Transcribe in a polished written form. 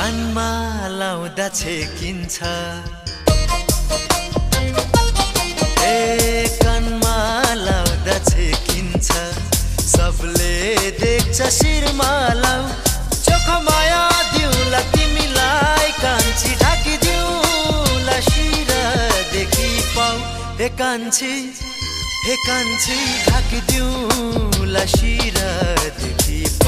कानमा लाउँदा छेकिन्छ कानमा लाउँदा छेकिन्छ सबले देख्छ शिरमा लाउ चोखो माया दिउला तिमीलाई कान्छी ढाकिदिउला शिरदेखि पाउ हे कान्छी ढाकिदिउला शिरदेखि